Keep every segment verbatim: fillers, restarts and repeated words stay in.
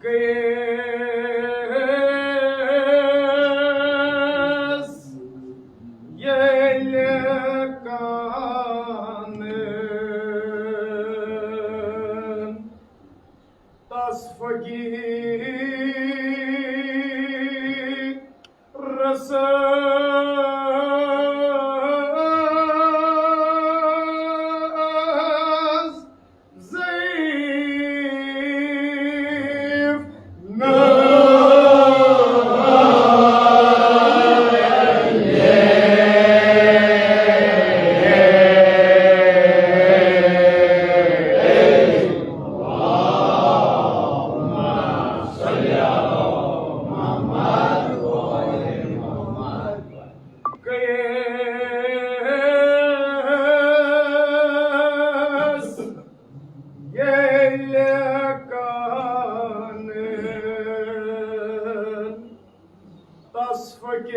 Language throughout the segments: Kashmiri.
گٔیَس ییٚلہِ کانہہ تس فقیٖرس ضعیف گٔیَس ییٚلہِ کانہہ تس فقیٖرس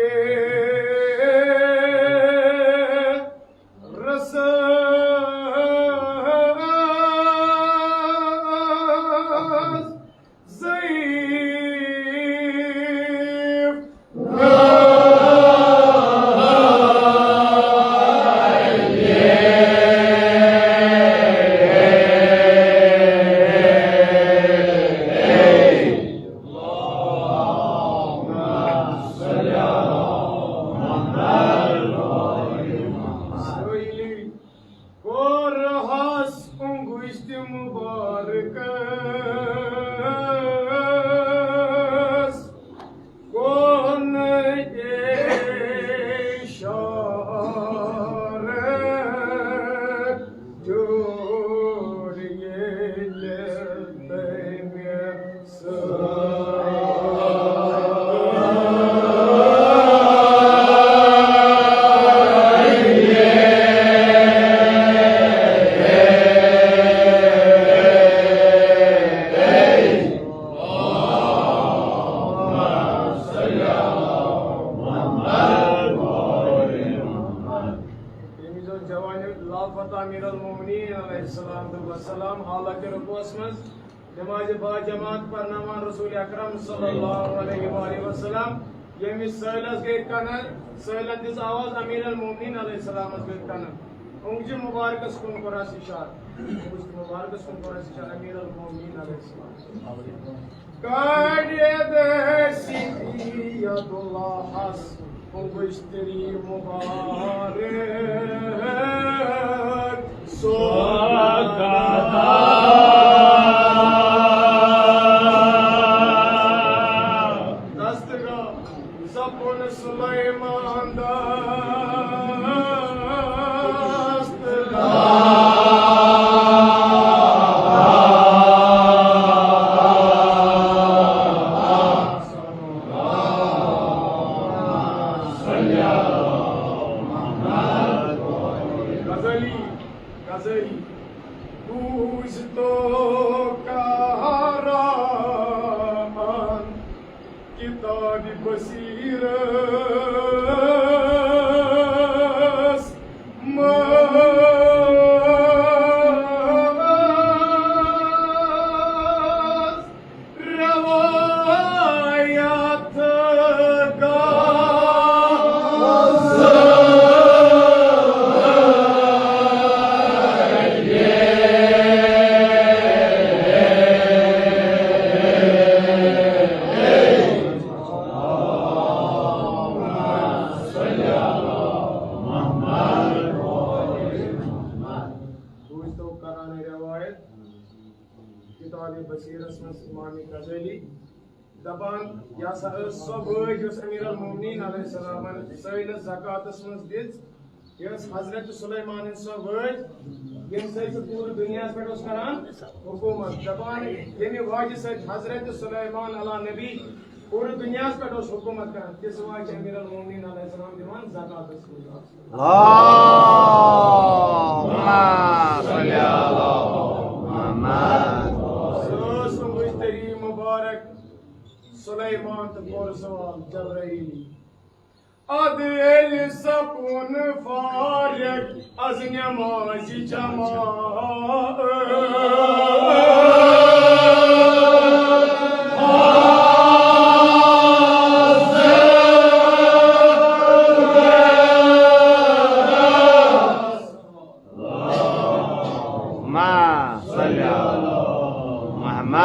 ضعیف کوٚرہَس اونگُج تہِ مُبارکَس، کوٚرُن اِشارٕ ٹیوٚٹھ ییٚلہِ تٔمۍ تٔمۍ سُنٛد جوانیُک لافت امیر المومنین علیہ الصلوۃ والسلام حالت رکوعس منٛز نماز با جماعت پرناوان رسول اکرم صلی اللہ علیہ وآلہ وسلم، ییٚمہِ سٲیلس گٔے کنن، سٲیلن دِژ آواز امیر المومنین علیہ السلامس گٔے کنن۔ اونگجہِ مبارکس کُن کوٚر اَسہِ اشارٕ، اونگجہِ مبارکس کُن کوٚر اَسہِ اشارٕ امیر المومنین علیہ السلام۔ کاڑِ دٔستی یدُ اللہس بشتری مبارک سوگتا۔ دستگاہ سپُن سلیمان دستگاہ۔ غزالی، غزالی۔ روز تو کہرامن کتاب بصیرس منٛز روایت گاہ۔ بوٗزتو قرآن روایت۔ کتاب بصیرس منٛز امام غزالی دپان، یہِ ہسا ٲس سۄ وٲج یۄس امیر المومنین علیہ السلامن سٲنِس زکاتس منٛز دِژ۔ یہِ ٲس حضرت سلیمانٕنۍ سۄ وٲج، ییٚمہِ سۭتۍ سُہ پوٗرٕ دُنیاہس پٮ۪ٹھ اوس کران حکوٗمت۔ دپان، ییٚمہِ واجہِ سۭتۍ حضرت سلیمان علی نبی پوٗرٕ دُنیاہس پٮ۪ٹھ اوس حکوٗمت کران، تِژھ واجہِ چھِ امیر المومنین علیہ السلام دِوان زکاتس منٛز۔ اللہم صل علی محمد۔ سُہ اوس مشتری مبارک سلیمان تہٕ کوٚر سوال جبرائیل۔ ادٕ ییٚلہِ سپُن فارغ از نمازِ جماعت۔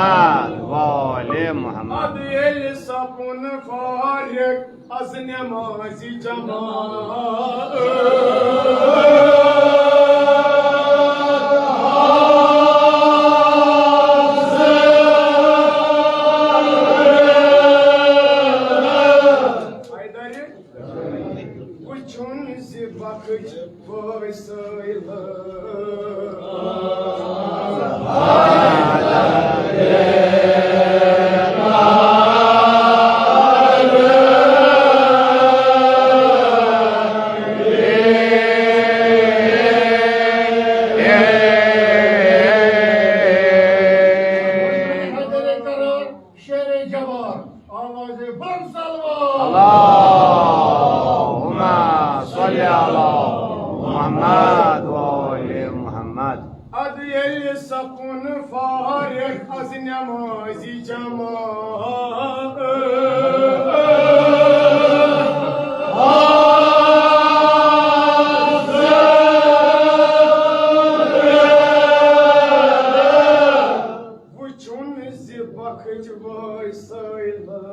محمد وآل محمد۔ ادٕ ییٚلہِ سپُن فارغ از نمازِ جماعت۔ حیدرِ وٕچھُن زِ بخٕچ وٲے سٲیلہٕ۔ شیر جوان، آوازِ بلند صلوات۔ اللہم صل علی محمد و آل محمد۔ ادٕ ییٚلہِ سپُن فارغ از نمازِ جماعت۔ وٕچھُن زِ بخٕچ وٲے سٲیلہٕ۔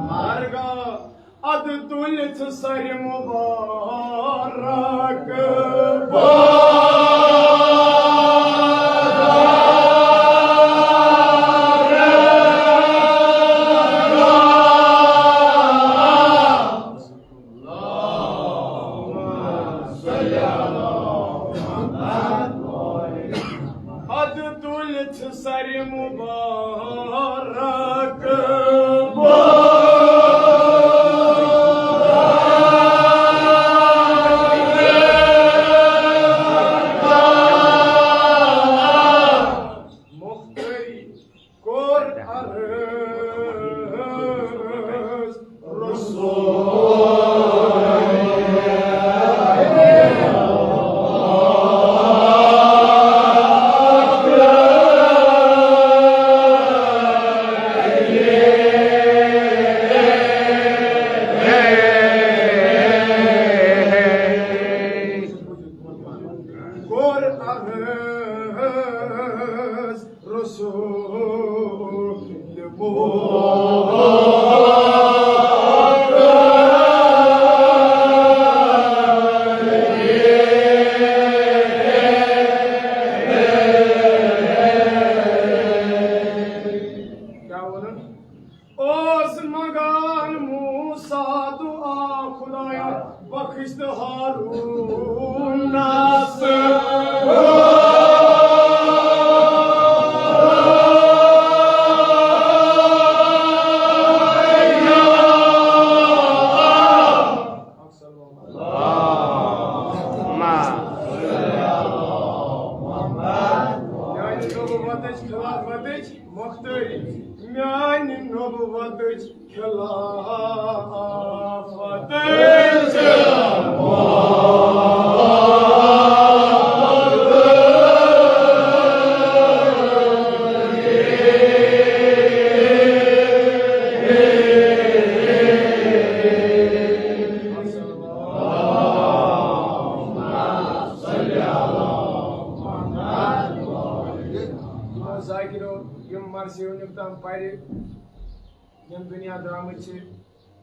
درگاہ ادٕ تُلِتھ سرِ مُبارک۔ ادٕ تُلِتھ سرِ مُبارک۔ مۄختٲری کوٚر عرض رسول۔ کوٚر عرض رسول۔ کیٛاہ ووٚنُن؟ اوس منگان موسیٰ دعا، خدایا بخش تہٕ ہارون ناس۔ اللہم۔ میانہِ نبوتٕچ خلافتٕچ مۄختٲری، میانہِ نبوتٕچ خلافتٕچ۔ ذاکرو، یِم مرثیہ وٕنیُک تام پرِ، یِم دُنیا درٛامٕتۍ چھِ،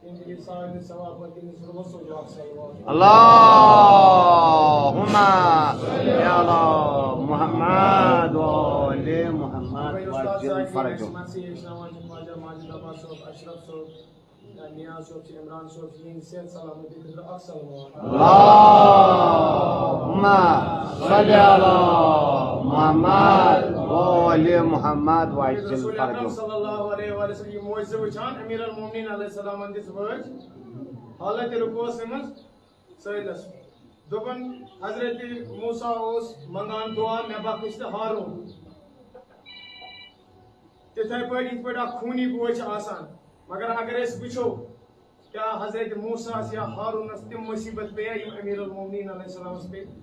تِم دِیِو سارنٕے ثواب پتہٕ تٔمِس رۄبَس سۭتۍ اکھ صلوات۔ اللہم صل علی محمد و آل محمد وعجل فرجہ۔ مرثیہ ہیٚچھناوان چھِ خواجہ ماجد عباس صٲب، اشرف صٲب، یا نیاز صٲب چھِ، عمران صٲب چھِ، یِہِنٛدِ صحت سلامتی خٲطرٕ اکھ صلوات۔ اللہم صل علی محمد و آل محمد وعجل رسول اکرم فرجہ۔ صلی اللہ علیہ وآلہ وسلم یہِ معجزٕ وٕچھان، امیر المومنین علیہ السلامن دِژ وٲج حالت رکوعس منٛز سٲیلس۔ دوٚپُن، حضرت موسیٰ اوس منٛگان دعا، مےٚ بخش تہٕ ہارون۔ تِتھے پٲٹھۍ یِتھ پٲٹھۍ اکھ خوٗنی بوے چھُ آسان، مگر اگر أسۍ وٕچھو، کیا حضرت موسیٰ یا ہارونس تم مصیبت پیٚیہِ یِم امیر المومنین علیہ السلامس پیٚیہِ؟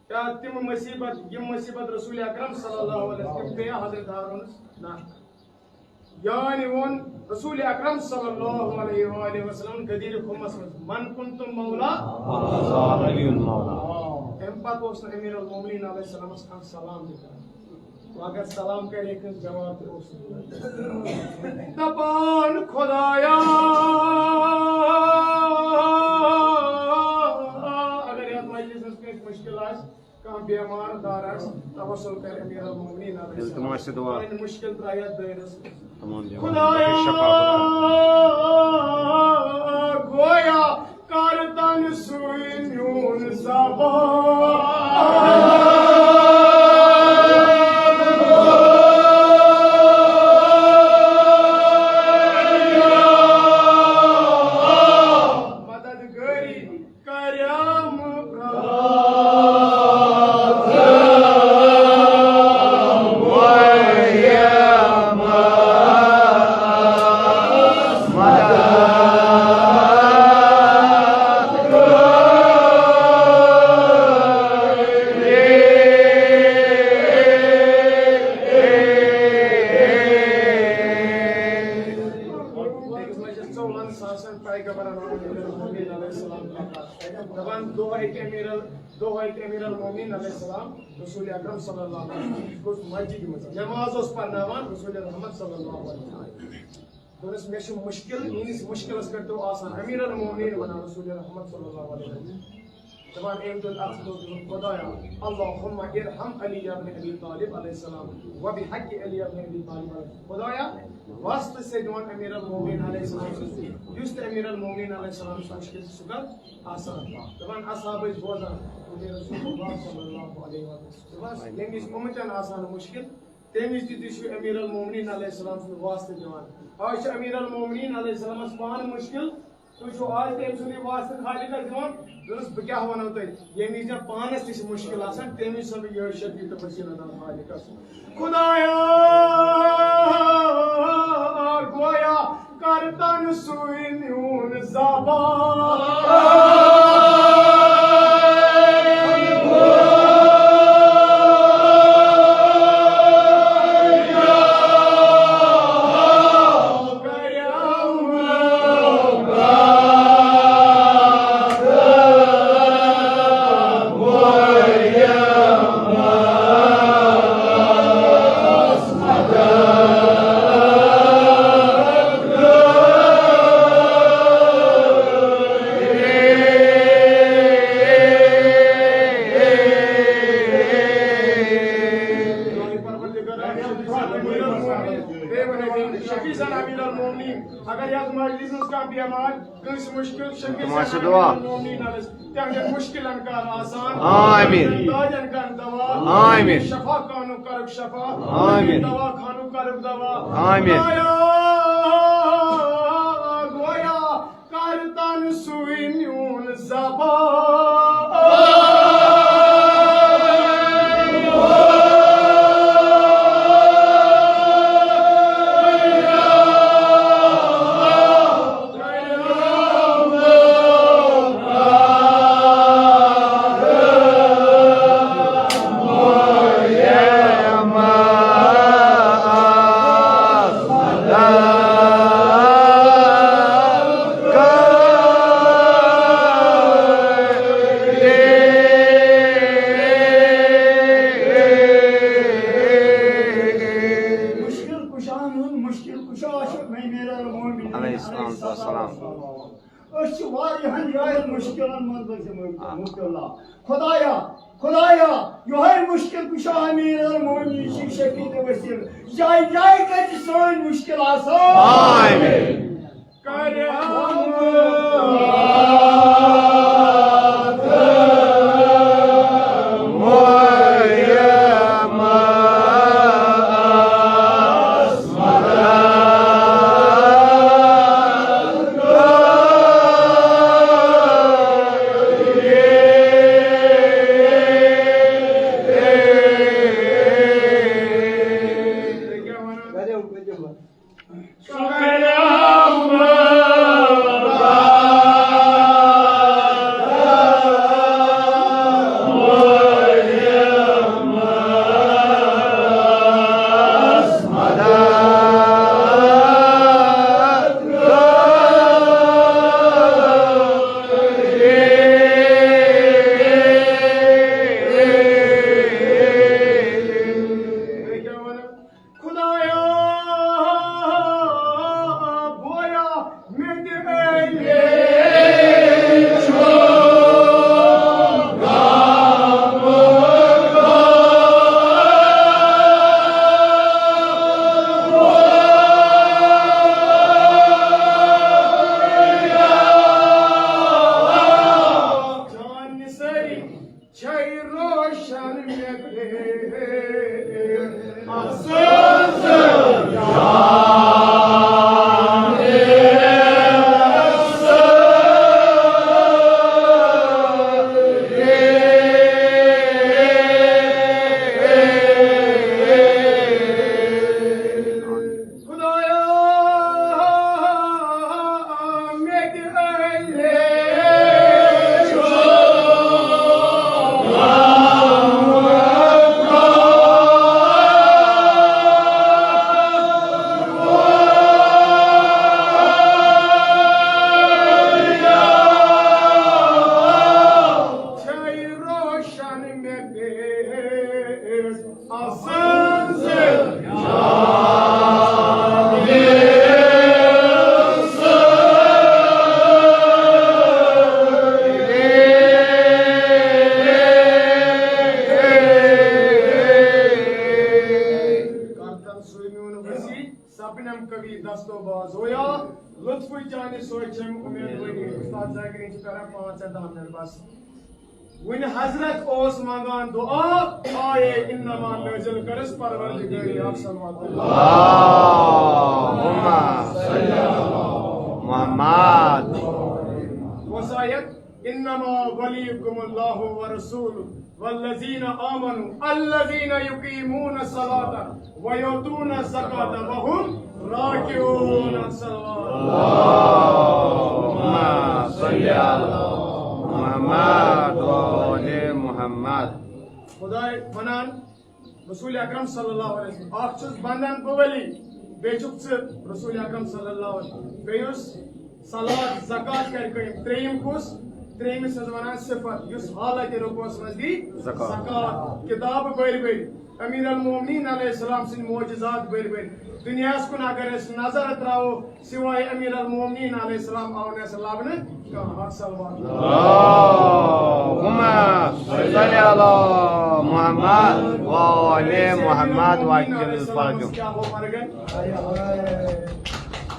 کیا تم مصیبت، یِم مصیبت رسول اکرم صلی اللہ علیہ وسلم پیٚیہِ حضرت ہارونس؟ نہ۔ یعنی ووٚن رسول اکرم صلی اللہ علیہ وآلہ وسلم غدیر خمس منٛز، "من کنتم مولا؟" علی المولا۔ امہِ پتہٕ اوس نہٕ امیر المومنین علیہ السلامس کانٛہہ سلام تہِ کران۔ وۄنۍ اگر سلام کرِ ہے کٲنٛسہِ، جواب تہِ اوس نہٕ دِوان۔ دپان، "خدایا، اگر یتھ مجلسس کٲنٛسہِ مشکل آسہِ، کانٛہہ بیمار دار آسہِ، توسل کرِ امیر المومنین علیہ السلام۔ تِم آسہِ دعا۔ پنٕنۍ مشکل ترٛایہِ یتھ دٲیرس منٛز۔" تمام جوان۔ خدایا، گویا کر تن سُے میون زبان۔ مددگاری کرم أکِس مجلس ژۄوُہن ساسن پیغمبرن ہُنٛد امیر المومنین علیہ السلام پکان۔ دپان دۄہے تہِ امیر ال-، دۄہے تہِ امیر المومنین علیہ السلام رسول اکرم صلی اللہ علیہ وسلم گوٚژھ مسجدِ منٛز۔ نماز اوس پرناوان رسول رحمت صلی اللہ علیہ وسلم۔ دوٚپنس، "مےٚ چھُ مشکل، میٲنِس مشکلس پٮ۪ٹھ تو آسان۔" امیر المومنین ونان رسول رحمت صلی اللہ علیہ وسلم۔ دپان أمۍ دوٚپ، اَتھ دوٚپ تِمن، "خدایا، اللہم ارحم علی ابن ابی طالب علیہ السلام، و بحق علی ابن ابی طالب علیہ السلام۔" خدایا، واسطہٕ چھُسے دِوان امیر المومنین علیہ السلام سٕنٛز، یُس تہِ امیر المومنین علیہ السلام سٕنٛز مُشکِل چھُ، سُہ کر آسان۔ دپان اصحاب ٲسۍ بوزان، ییٚلہِ رسول اللہ صلی اللہ علیہ وسلم، ییٚمہِ وِزِ اُمتن آسان مُشکِل، تمہِ وِزِ تہِ چھُ امیر المومنین علیہ السلام سُنٛد واسطہٕ دِوان۔ آز چھُ امیر المومنین علیہ السلامس پانہٕ مُشکِل، تُہۍ چھِو آز تہِ أمۍ سُنٛدُے واسطہٕ خالقس دِوان۔ دوٚپُس، بہٕ کیٛاہ وَنو تۄہہِ؟ ییٚمہِ وِزِ مےٚ پانَس تہِ چھِ مُشکِل آسان، تَمہِ وِزِ چھُسَن بہٕ یِہوٚے شفیع تہٕ وسیٖل اَنان خالقَس۔ خدایا، گویا کر تن سُے میون زبان۔ شفیع زن امیر المومنین، اگر یتھ مجلس منٛز کانٛہہ بیمار، کٲنٛسہِ مُشکِل، شفیع تِم آسہِ زن دُعا۔ امیر المومنین علیہ السلام، تِہنٛدٮ۪ن مُشکِلن کر آسان۔ آمین۔ تِہنٛدٮ۪ن دادٮ۪ن کر دوا۔ آمین۔ شفا خانُک کرُکھ شفا۔ آمین۔ دوا خانُک کرُکھ دوا۔ آمین۔ خدایا، گویا کر تن سُے میون زبان۔ مُشکِل کُشاہَن ہُنٛد مُشکِل کُشا چھُ امیر المومنین علیہ الصلوۃ والسلام۔ أسۍ چھِ واریاہَن جایَن مُشکِلَن منٛز مُبتلا۔ خدایا، خدایا، یِہوٚے مُشکِل کُشا امیر المومنین چھِ شفیع تہٕ وسیٖل۔ جایہِ جایہِ کَتہِ سٲنۍ مُشکِل آسان۔ آمین۔ بہٕ چانہِ سوچ چھَم اُمیدوٲری۔ اُستاد ذاکرین چھِ کران پانٛژھ یا دَہ منٹ بس۔ وۄنۍ حضرت اوس منٛگان دُعا، آیے انما نٲزِل کٔرٕس پروردگٲری اکھ صلوات۔ اللہم صل علی محمد۔ وصیت، انما ولیکم اللہ ورسولہ والذین آمنوا الذین یقیمون الصلاۃ ویؤتون الزکاۃ وهم راکعون۔ صلوات۔ اللہم صل علی محمد و آل محمد۔ خداے ونان، رسول اکرم صلی اللہ علیہ وسلم، اکھ چھُس بندن بہٕ ولی، بیٚیہِ چھُکھ ژٕ رسول اکرم صلی اللہ علیہ وسلم۔ بیٚیہِ یُس صلات، زکات کرِ قٲیِم۔ ترٛیٚیِم کُس؟ ترٛیٚیِمِس چھِ ونان صفت، یُس حالت رکوعس منٛز دی زکات۔ زکات۔ کتاب بٔرۍ بٔرۍ، امیر المومنین علیہ السلام سٕنٛدۍ معجزات بٔرۍ بٔرۍ۔ دُنیاہس کُن اگر أسۍ نظر تراوو، سوائے امیر المومنین علیہ السلام آو نہٕ اَسہِ لبنہٕ کانٛہہ۔ اکھ صلوات۔ اللہم صل علی محمد و آل محمد و عجل فرجہ۔ کیا ہو مرگن؟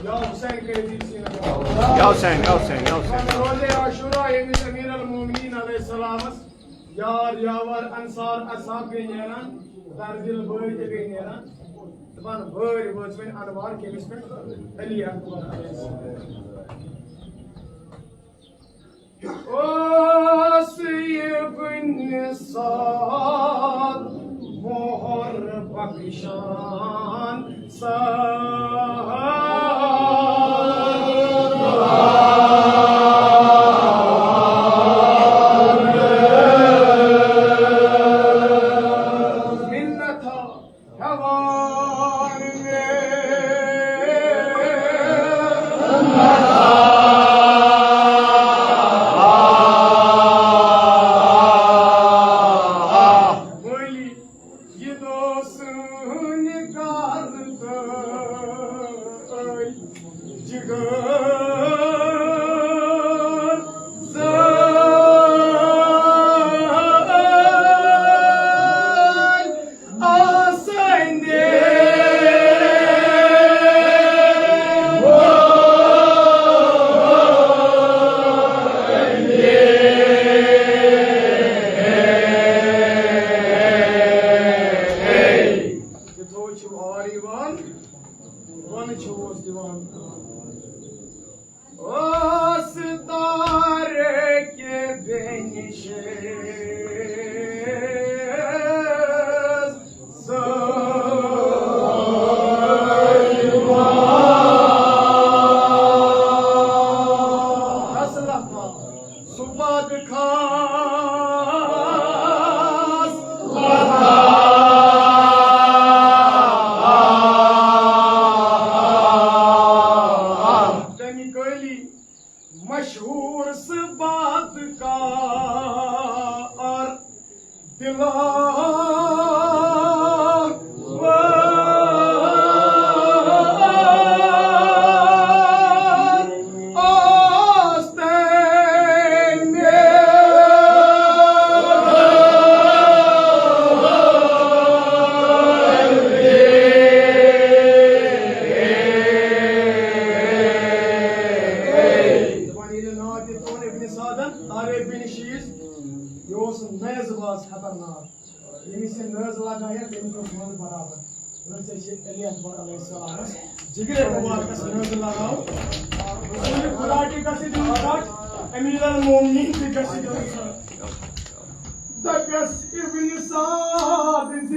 یا حسین کریزی سینا۔ یا حسین، یا حسین، یا حسین۔ روزے عاشورا ییٚمِس امیر المومنین علیہ السلامس یار، یاور، انصار، اصحاب گٔے نیران، دردِل بٲے تہِ گٔے نیران۔ دپان، وٲرۍ وٲژ وۄنۍ انوار کٔمِس پٮ۪ٹھ؟ علی اکبر علیہ السلام۔ اوس یہِ کُنہِ ساتہٕ مۄہر بخشان سہل۔ منت ہٮ۪وان مےٚ۔ وٲلی، یہِ دۄہ سٲنۍ گرٕ تہٕ جگر زٲلۍ۔ آسن دے۔ یہِ تھوٚو چھُ آر یِوان، وَنہٕ چھُ اوس دِوان۔ اوس تارے کے بینشے۔ سُہ پتہٕ کھاس تَمہِ کٲلی مشہوٗر سُہ بادکار دِلا۔ دپان ییٚلہِ ناو تہِ تُل ابن سعدن، طارق بن شیٖس، یہِ اوس نیزٕ باز خطرناک۔ ییٚمِس یہِ نیزٕ لگایہِ، تٔمِس اوس وَنٛدٕ برابر۔ نہ ژےٚ چھِ علی اکبر علیہ السلامس جگرے مبارکس نیزٕ لگاو۔ رسول خدا تہِ گژھِ دیُن ژھٹھ، امیر المومنین تہِ گژھِ دیُن ژھٹھ۔ دپٮ۪س ابن سعد زِ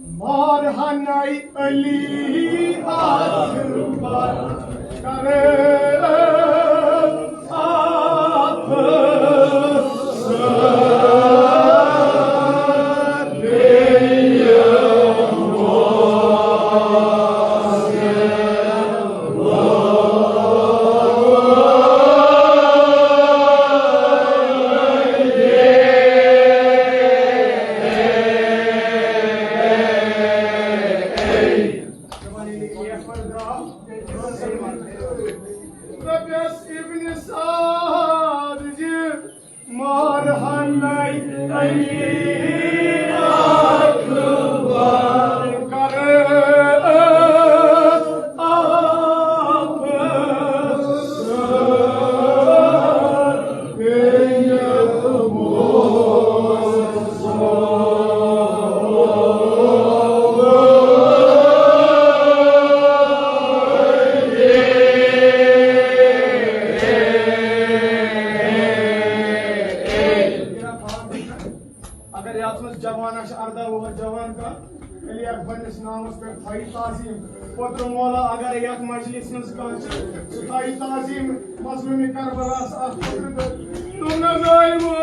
مارہنے علی اکبر کرے آپ۔ دپٮ۪س ابن سعد زِ مارہنے علی اکبر کرے آپ۔ جوان اکھ چھُ ارداہ وُہر جوان کانٛہہ، تیٚلہِ یتھ پننِس ناوس پٮ۪ٹھ تھایہِ تعظیم۔ پوتُر مولا اگر یتھ مجلس منٛز کانٛہہ چھُ، سُہ تھایہِ تعظیم مظلوم کربلاہس اتھ خٲطرٕ تہٕ تِم نہ ظالمو۔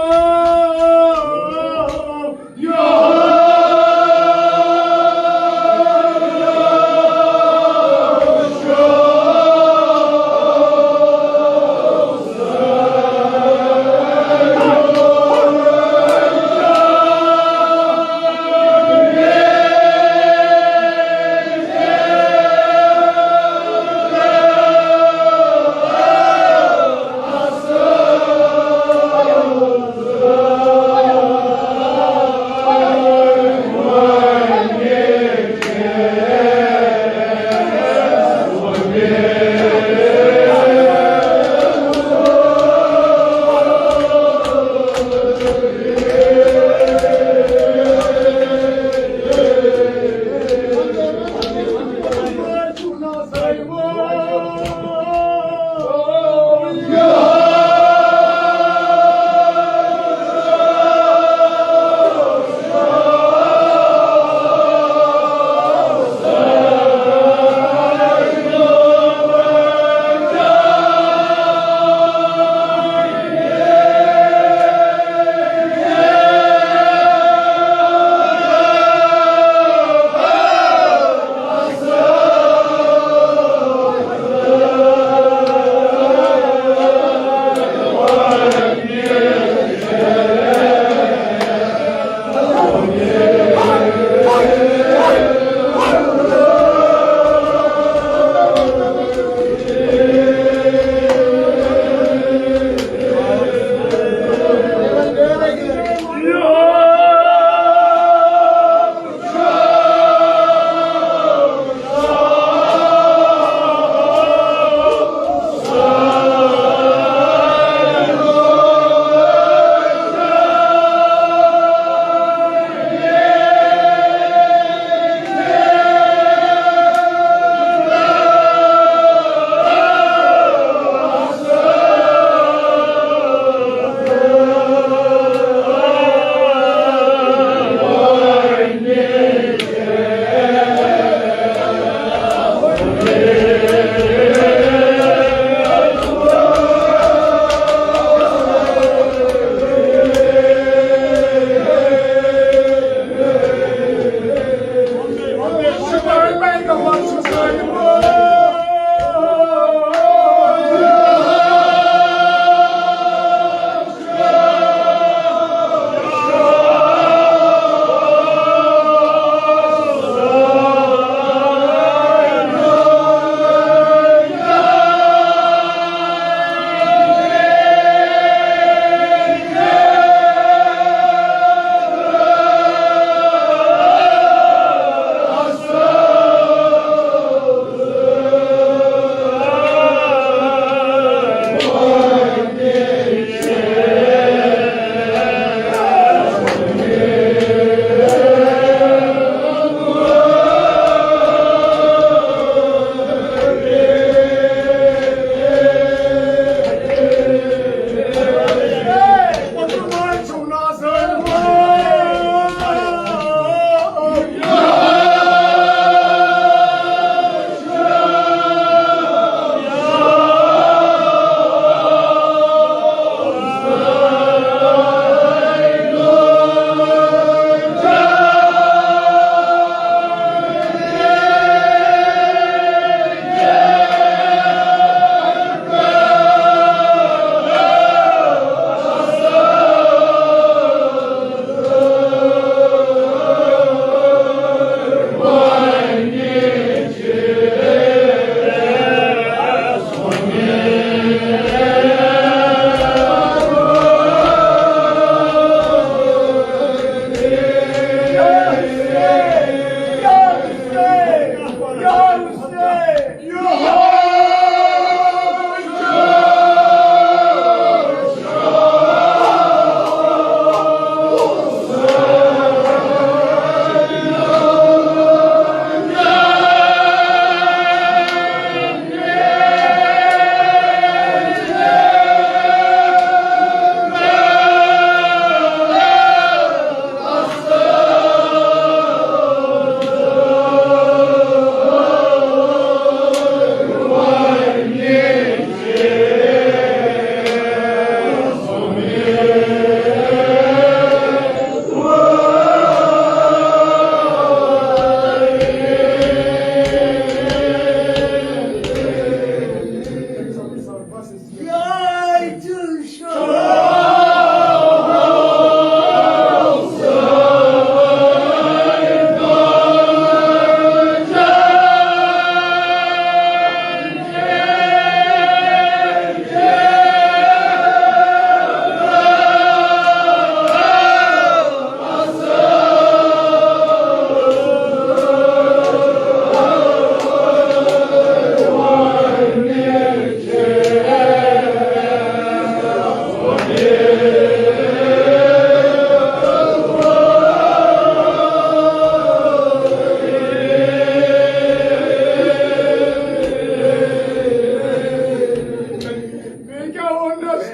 بیٚیہِ کیٛاہ ووٚننَس؟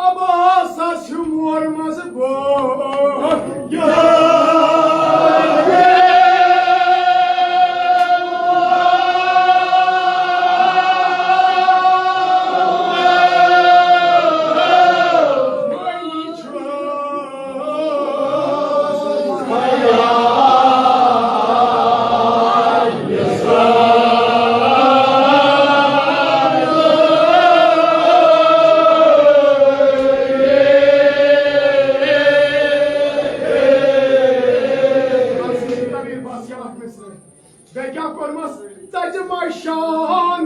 عباسس چھُ مور منٛز بوے۔ بیٚیہِ کیٛاہ کوٚرمَس؟ ژَجہِ مَشان۔